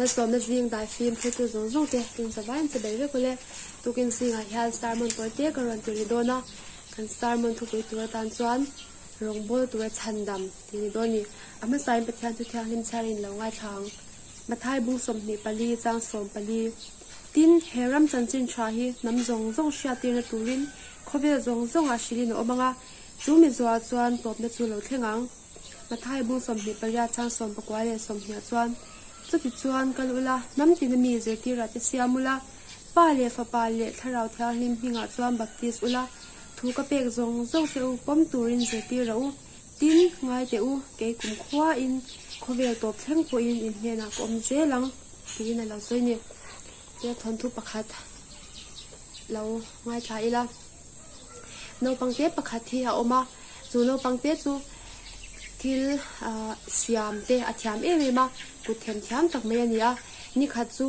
Malsawmna zing dai fim thiltu zawng zawng te in zavaiin che bei vek ule. Tukin zingah hian sermon tawi te ka rawn ti ri dawn a, kan sermon thupui tur atan chuan rawngbawl tura chhandam tih ni dawn ni. A hmasain Pathian thu thianghlim chhiarin lo ngaithla ang. Mathai bung 24 chang 14. Tin, he ram chanchin tha hi hnam zawng zawng hriattirna turin khawvel zawng zawngah hrilhin a awm ang a, chu mi zuah chuan tawpna chu lo thleng ang. Mathai bung 28 chang 19 leh 20 chuan, Chuti chuan kal ula, hnam tina mi zirtirah te siam ula, Pa leh Fapa leh Thlarau Thianghlim hmingah chuan baptis ula, thu ka pek zawng zawng che u pawm turin zirtir rawh u. Tin, ngai teh u, kei kum khuain khawvel tawp thleng pawhin in hnenah ka awm zel ang, tiin a lo sawi ni. Tia thawnthu pakhat lo ngaithla ila. Naupang te pakhat hi a awm a, chu naupang te chu thil ah siam te a thiam em em a, kut them thiam tak mai a ni a. Nikhat chu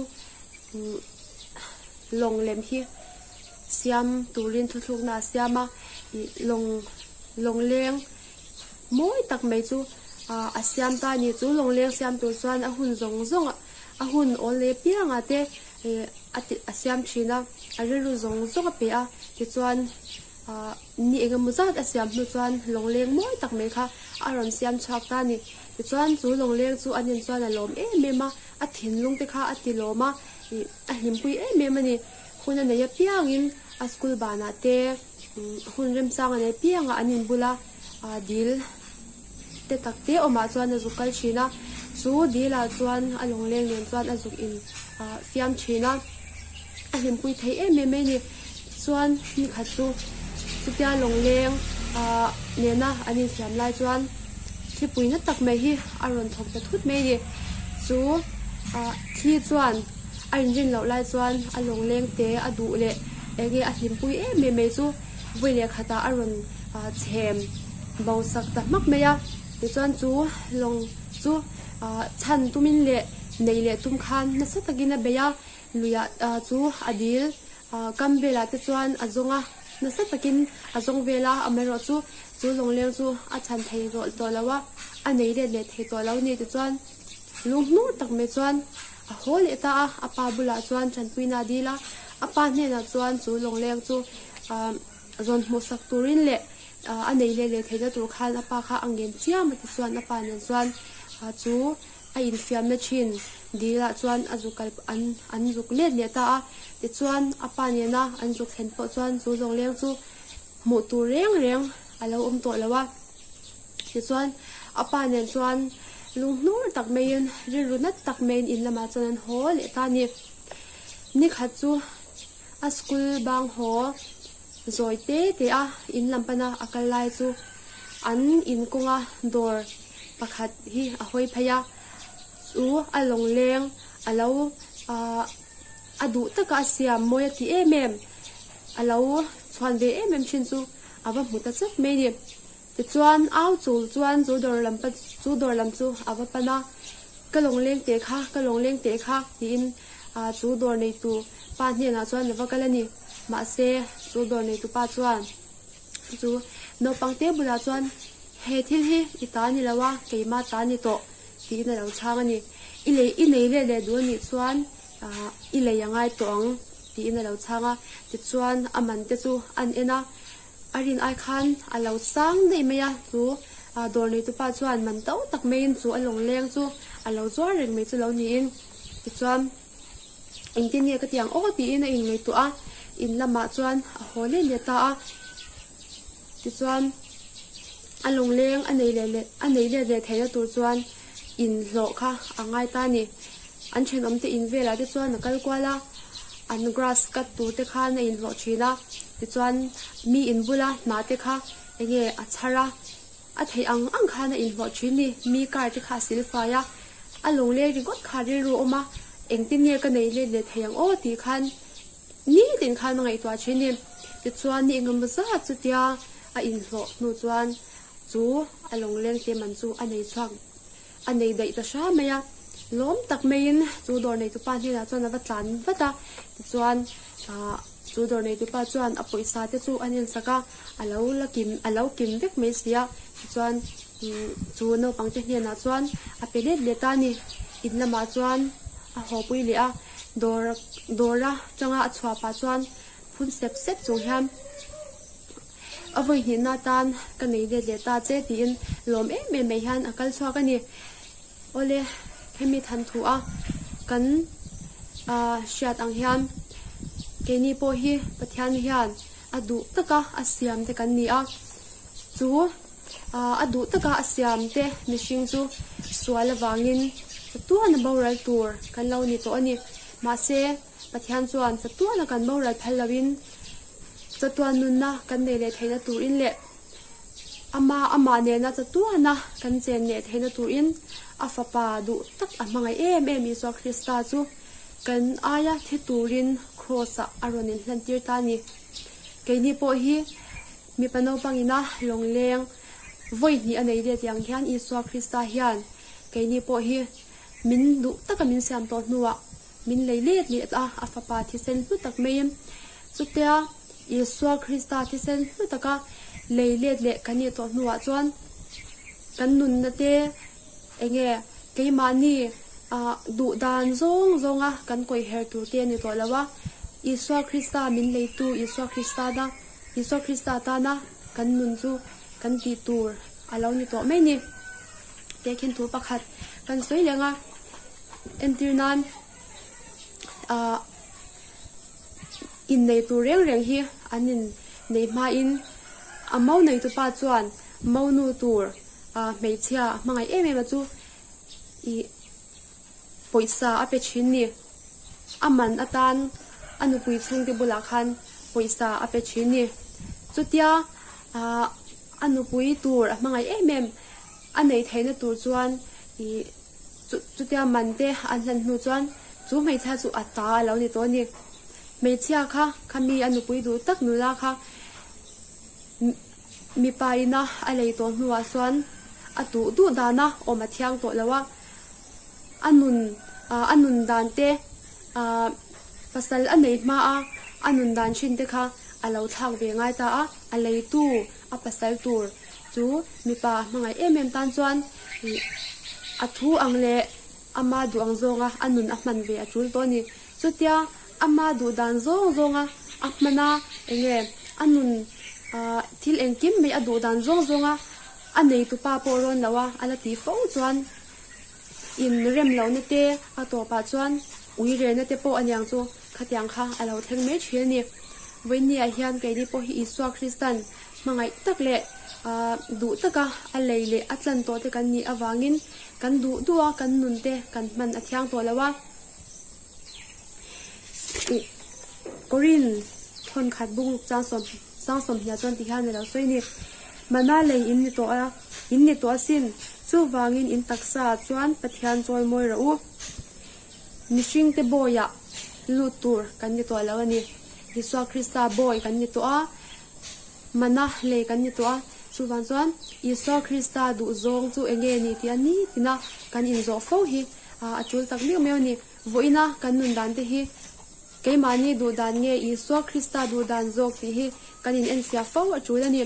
umm lawng lem hi siam turin thuthlukna a siam a, ih lawng lawng leng mawi tak mai chu ah a siam ta a ni. Chu lawng leng siam tur chuan a hun zawng zawng a hun awl leh piangah te ih a ti a siam thin a, a rilru zawng zawng a pe a, tichuan ah ni eng emaw zat a siam hnu chuan lawng leng mawi tak mai kha a rawn siam chhuak ta a ni. Tichuan chu lawng leng chu a nen chuan a lawm em em a, a thinlung te kha a ti lawm a, ih a hlimpui em em a ni. Hun a nei apiangin a school banah te hun remchang a nei apiangah an inbul a, ah dil te tak te awmah chuan a zuk kal thin a, chu dil ah chuan a lawngleng nen chuan a zuk in ah fiam thin a, a hlimpui thei em em mai a ni. Tichuan nikhat chu chutia lawngleng ah nena an infiam lai chuan thlipui na tak mai hi a rawn thawk ta thut mai a ni. Chu ah thli chuan a inrin loh lai chuan a lawngleng te a duh leh enge a hlimpui em em mai chu vawi leh khatah a rawn ah chhem bo sak ta hmak mai a, tichuan chu lawng chu ah chhan tumin leh nei leh tum khan nasa takin a bei a, luiah ah chu a dil ah kam velah te chuan a zawng a, nasa takin a zawng vel a, amaherawh chu chu lawng leng chu a chhan thei rawlh tawh lo a, a nei let leh thei tawh lo a ni tichuan lung hnur tak mai chuan a haw leh ta a, a pa bulah chuan tanpuina a dil a, a pa hnenah chuan chu lawng leng chu ah Zawn hmuhsak turin leh a nei leh leh theihna tur khan a pa kha a ngen chiam a tichuan a pa nen chuan chu a infiamna thin dil ah chuan a zuk kal an an zuk let leh ta a. Tichuan a pa nena an zuk thlen pawh chuan chu zawngleng chu hmuh tur reng reng a lo awm tawh lo a. Tichuan a pa nen chuan lunghnur tak maiin rilru nat tak maiin in lamah chuan an haw leh ta a ni. Nikhat chu. A school bang haw zawi te te a in lam pana a kal lai chu an in kawnga dawr pakhat hi a hawi phei a, chu a lawng leng a lo ahh a duh taka a siam mawi a ti em em a lo chhuan ve em em thin chu a va hmu ta chat mai a ni. Tichuan au chul chuan chu dawr lam chu dawr lam chu a va pan a, Ka lawngleng teh kha, ka lawngleng teh kha tiin chu dawr neitu pa hnenah chuan a va kal a ni. Mahse chu dawr neitu pa chuan chu naupang te bulah chuan He thil hi i ta ni lo a, keima ta ni tawh tiin a lo chhang a ni. I lei i nei let leh duh a nih chuan i lei a ngai tawh ang tiin a lo chhang a. Tichuan a man te chu an en a. A rin ai khan a lo sang daih mai a, chu dawr neitupa chuan man to tak maiin chu a lawngleng chu a lo zuar reng mai chu lo niin tichuan engtin nge ka ti ang aw tiin a inngaihtuah a, in lamah chuan a haw let leh ta a, tichuan a lawngleng a nei leh leh a nei let leh theihna tur chuan inhlawh kha a ngai ta a ni. An thenawm te in velah te chuan a kal kual a, an grass cut tur te khan a inhlawh thin a, tichuan mi in bula hna te kha enge a chhar a, a theih ang ang khan a inhlawh thin ni, mi car te kha a sil fai a, a lawng leng ringawt kha rilru a awm a, engtin nge ka nei let leh thei ang aw tih khan nitin khan a ngaihtuah thin ni. Tichuan ni engemaw zat chutia a inhlawh hnu chuan chu a lawng leng te man chu a nei chhuak A nei daih ta hram mai a, lawm tak maiin chu dawr neitupa hnenah chuan a va tlan vat a, tichuan ah chu dawr neitupa chuan a pawisa te chu a nen sak a, a lo la kim a lo kim vek mai si a, tichuan umm chu naupang te hnenah chuan a pe let let a ni, in lamah chuan. A haw pui leh a, dawr dawra tanga a chhuah pah chuan phun sep sep chung hian a vawi hnihna atan ka nei let leh ta che tiin lawm em em mai hian a kal chhuak a ni. Awle, hemi than thu a kan ah hriat ang hian keini pawh hi Pathian hian a duh taka a siam te kan ni a, chu ah a duh taka a siam te mihring chu sual avangin chatuana boral tur kan lo ni tawh a ni. Mahse, Pathian chuan chatuana kan boral phal loin chatuan nunna kan nei leh theihna turin leh Ama amah nena chatuana kan chen leh theihna turin a Fapa duh tak a hmangaih em em Isua Krista chu kan aia thi turin Kraws-ah a rawn inhlantir ta a ni. Keini pawh hi mipa naupangina lawngleng vawi hnih a nei let ang hian Isua Krista hian keini pawh hi min duh taka min siam tawh hnuah Min lei let let a, a Fapa thisen hlu tak maiin chutia Isua Krista thisen hlu taka lei let leh kan nih tawh hnuah chuan kan nunna te enge keimahni ah duh dan zawng zawnga kan kawih her tur te a ni tawh lo a, Isua Krista min leitu Isua Krista na Isua Krista tana kan nun chu kan tih tur a lo ni tawh mai ni. Tehkhin thu pakhat kan sawi leng a. Entir nan ah innei tur reng reng hi an in nei hmain a mo neitu pa chuan mo nu tur ah hmeichhia a hmangaih em em a chu ih pawisa a pe thin ni. A man atan a nupui chhungte bulah khan pawisa a pe thin ni. Chutia ah a nupui tur a hmangaih em em a neih theihna tur chuan ih. Chutia man te an hlan hnu chuan chu hmeichhia chu a ta a lo ni tawh a ni. Hmeichhia kha khami a nupui duh tak nula kha mipa ina a lei tawh hnuah chuan a duh duh dana awm a thiang tawh lo a, a nun a nun dan te ahh pasal a nei hma a a nun dan thin te kha a lo thlak ve ngai ta a, a leitu a pasal tur Chu mipa hmangaih em em tan chuan ih a thu ang leh ama duh ang zawnga a nun a hman ve a tul tawh a ni. Chutia ama duh dan zawng zawnga a hman a eng nge a nun ah thil engkim mai a duh dan zawng zawnga a neitupa pawh rawn lo a a la tih fo chuan in rem lohna te a tawpah chuan ui rehna te pawh a niang chu khatiang kha a lo thleng mai thin a ni. Vawinia hian keini pawh hi Isua Kristan Hmangaih tak leh duh taka a lei leh a tlan tawh te kan nih avangin kan duh duh a, kan nun te kan hman a thiang tawh lo a. Korin thawn khat bungruk chang sawm chang sawmhniah chuan ti hian a lo sawi a ni. Mana lei in ni tawh a, in ni tawh asin. Chuvangin in taksa ah chuan Pathian chawi mawi rawh u. Mihringte bawiah lut tur kan ni tawh lo a ni. Isua Krista bawi kan ni tawh a. Mana lei kan ni tawh a, chuvang chuan Isua Krista duhzawng chu eng nge ni tih a ni tina kan inzawh fo hi a tul tak miau miau a ni. Vawiina kan nun dan te hi keimahni duh dan nge Isua Krista duh dan zawk tih hi kan in enfiah fo a tul a ni.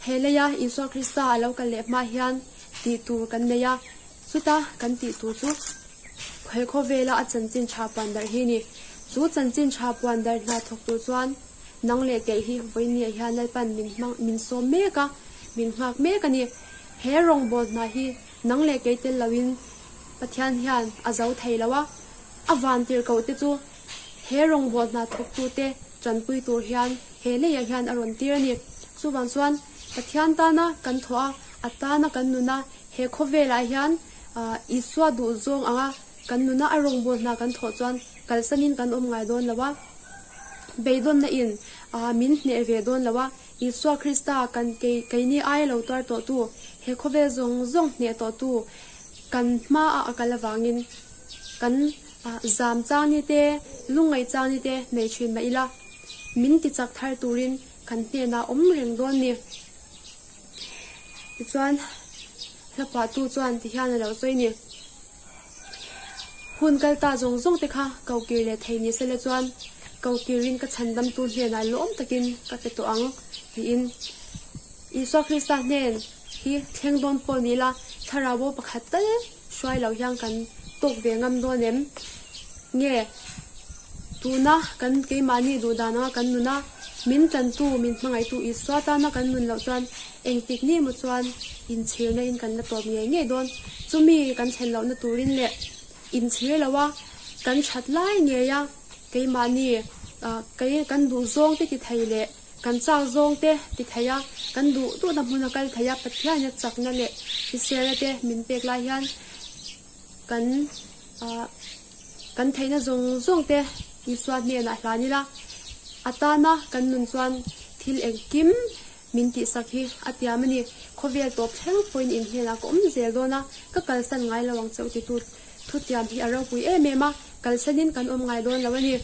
He leia Isua Krista a lo kal leh hma hian tih tur kan nei a, chuta kan tih tur chu he khawvela a chanchin tha puan darh hi a ni. Chu chanchin tha puan darh hna thawk tur chuan Nang leh kei hi vawinia hian Lalpan min hmang min sawm mek a, min nghak mek a ni. He rawngbâwl hna hi nang leh kei tel loin Pathian hian a zo thei lo a. A van tirhkoh te chu he rawngbâwl hna thawktute tanpui tur hian he leiah hian a rawn tir a ni. Chuvang chuan Pathian tana kan thawh a, a tana kan nun a, he khawvelah hian Isua duhzawng anga kan nuna a rawngbâwl hna kan thawh chuan kalsanin kan awm ngai dawn lo a. Beidawnna in min hneh ve dawn lo a, Isua Krista kan kei keini aia lo tuar tawh tu, he khawvel zawng zawng hneh tawh tu kan hma ah a kal avangin kan zam chang ni te, lungngaih chang ni te nei thin mah ila, min ti chak thar turin kan hnenah awm reng dawn ni. Tichuan hlapahtu chuan ti hian a lo sawi ni. Hun kal ta zawng zawng te kha ko kir leh thei ni sela chuan ko kirin ka chhandamtu hnenah lawm takin ka pe tawh ang tiin Isua Krista hnen hi thleng dawn pawh ni ila thlarau bo pakhat tal hruai lo hian kan tawk ve ngam dawn em? Nge tuna kan keimahni duh dan anga kan nun a, min tlantu, min hmangaihtu Isua tana kan nun loh chuan engtik ni emaw chuan inchhirna in kan la tawp ngei ngei dawn. Chumi kan thlen lohna turin leh inchhir lo a, kan that lai ngei a, keimahni kan duh zawng te ti thei leh Kan chak zawng te ti thei a, kan duh duhna hmun a kal thei a, Pathian a chakna leh hriselna te min pek lai hian kan ah kan theihna zawng zawng te Isua hnenah hlan ila, a tana kan nun chuan thil engkim min tihsak hi a tiam a ni. Khawvel tawp thleng pawhin in hnenah ka awm zel dawn a, ka kalsan ngai lo ang che u titu Thutiam hi a ropui em em a, kalsanin kan awm ngai dawn lo a ni.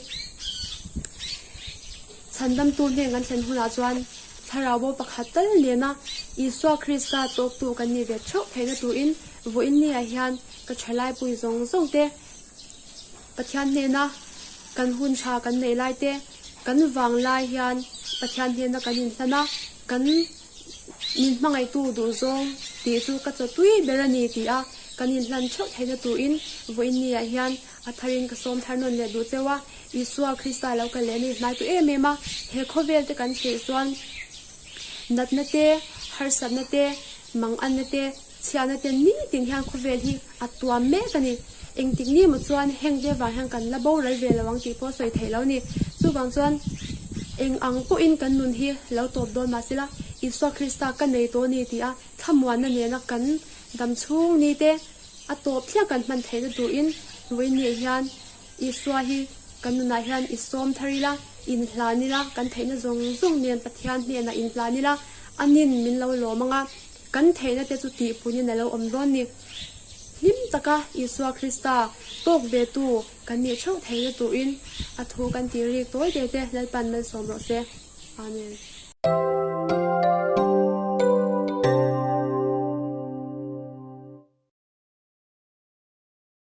Chhandamtu hnen kan thlen hunah chuan Thlarau bo pakhat tal nena Isua Krista tawktu kan nih ve theuh theihna turin vawiin niah hian ka thalaipui zawng zawng te Pathian hnena kan hun tha kan neih lai te, kan vang lai hian Pathian hnena kan inhlan a, kan Min hmangaihtu duhzawng tih chu ka chaw tui ber a ni ti a, kan inhlan theuh theihna turin vawiin niah hian a tharin ka sawm thar nawn leh duh cheu a, Isua Krista lo kal leh a ni hnaitu em em a, he khawvel te kan thlir chuan natna te, harsatna te, manganna te, chhiahna te nitin hian khawvel hi a tuam mek a ni. Engtik ni maw chuan heng te vang hian kan la boral ve lo ang tih pawh sawi theih lo ni. Chuvang chuan eng ang pawhin kan nun hi lo tawp dawn mah sela, Isua Krista ka nei tawh a ni tih a thlamuanna nena kan dam chhung ni te a tawp thliah kan hman theihna turin vawiin hian Isua hi kan nunah hian i sawm thar ila, inhlan ila, kan theihna zawng zawng nen Pathian hnenah inhlan ila, anin min lo lawm ang a, kan theihna te chu tihpunin a lo awm dawn ni. Hlim taka Isua Krista tawk ve tu kan nih theuh theihna turin a thu kan tih rik tawi te te Lalpan malsawm rawh se. Amen.